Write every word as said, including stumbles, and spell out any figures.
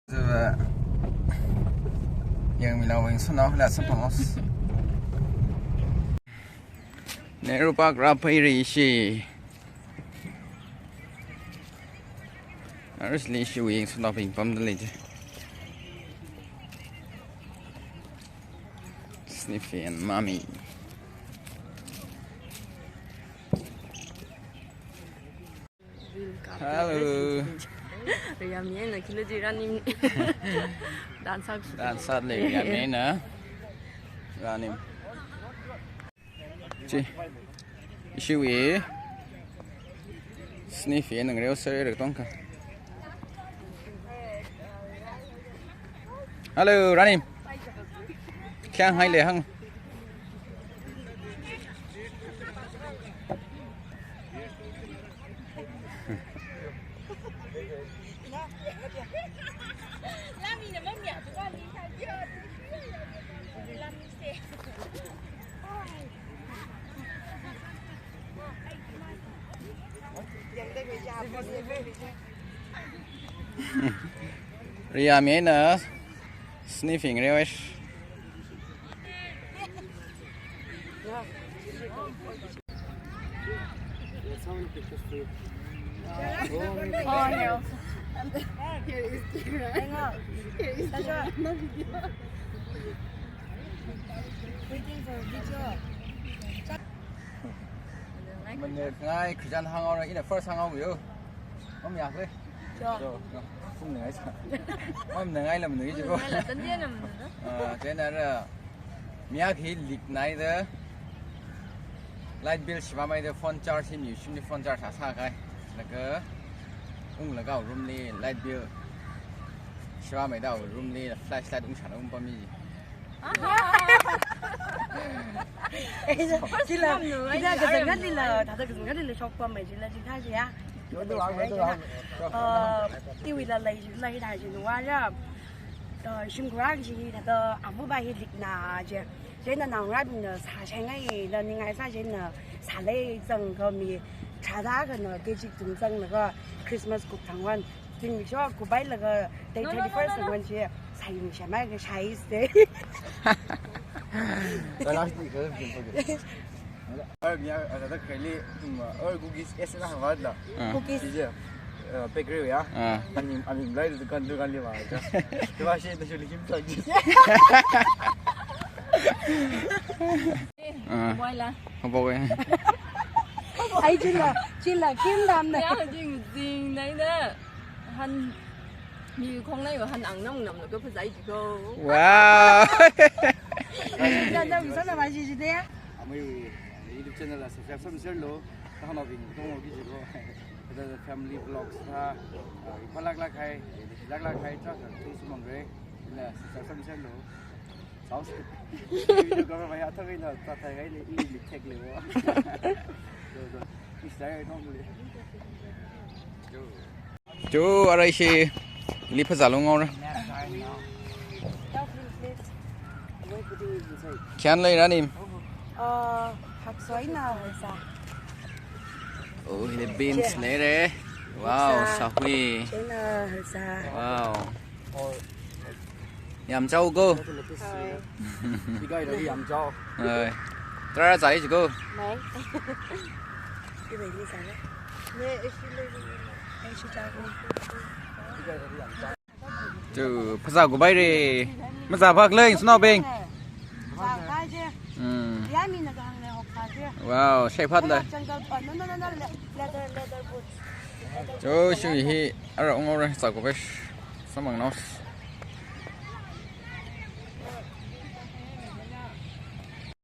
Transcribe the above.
Zava, yangmila wing suna hula sampangos. Nehru Park rāpairai ishi. Arisli ishi wing suna ping pamda lei je. Sniffy and Mommy. Hello. Riyami eina khilo ji Ranim. Dance sat. Dance sat lei Riyami eina Ranim. Chi. Ishiwi. Sniffy eina ngareo sere tongkha. Hello, Ranim. Khyang hai le hang. Riyami eina sniffy ngareo. There's so many pictures too. Oh, here also. Here is Kira. Hang on. Here is Kira. No video. Waiting for video. Mangai Christian hangover, ina first hangover yo. Om ya kwe. Jo. Jo, jo. Phung ngai sa. Om ngai lam ngai jo. Ngai la tan dia nam no. Ah, then ara miak hi leak nai da. Light bill shiva mai da phone charge hi mi shim ni phone charge sa sa kai. Laga unglaga room li light bill shiva mai da room li flashlight ung shana um pa mi. Chila, chila kazang ngalila, thada kazang ngalila shok pamai chila chitha chiya. Uh, iwila lai, lai da chi nuwa ya. Uh, shim kura chi thada amu ba hi leak na je. China naongarābingna sāshai ngai, na ningai sā china sālei zang kami, chāda kana kechik zung zanglaga Christmas kuk thangwan. Zingmisho kubai laga day thirty-first thangwan chi, sāyungshamai kashai se. Last week, uh, Or miya, uh, the Kelly, um, uh, or cookies, yes, na hawad la. Ah. Cookies. Ije, uh, bakery ya. Ah. Ani, ani mlai dukan, dukan li wa. Tuwa shi na shuli kim tak. Ah. Boy la. Boy. Ai chila, chila kim dam na. Ya, jing, jing, nai na. Han, mi khong nai wa han ang nam nam lo ko phazai ji ko. Wow. Ai chila, na mi sa na ma ji ji de. Amei YouTube channel la subscribe samser lo. Kahana bing tong lo ki ji ko. The family vlogs ha. Ipa lak lak hai, lak lak hai cha cha tu sumang re. La subscribe samser lo. Sounds good. Video cover mai athang ina ta thai gai le, i mi tag le wa. Do, do. Instagram tong le. Chu, arai shi, li phazā lo ngau ra. Khian lei Ranim. Uh, haksoina hasa. Oh, hi beans lei re. Wow, hasa. Sahui. China hasa. Wow. Yam chao ko. Hi kai da yam chao. Ai. Tra zai ko. Mai. Ibai ni sa le. Ne, ishi le. Ishi chao ko. Hi kai da yam chao. Chu, phazā kubai re. Mazā phak lei, snow bing. Wow, shai phat lei. Chu, shui hi, ara ong ora, zā kubai. Samang nos.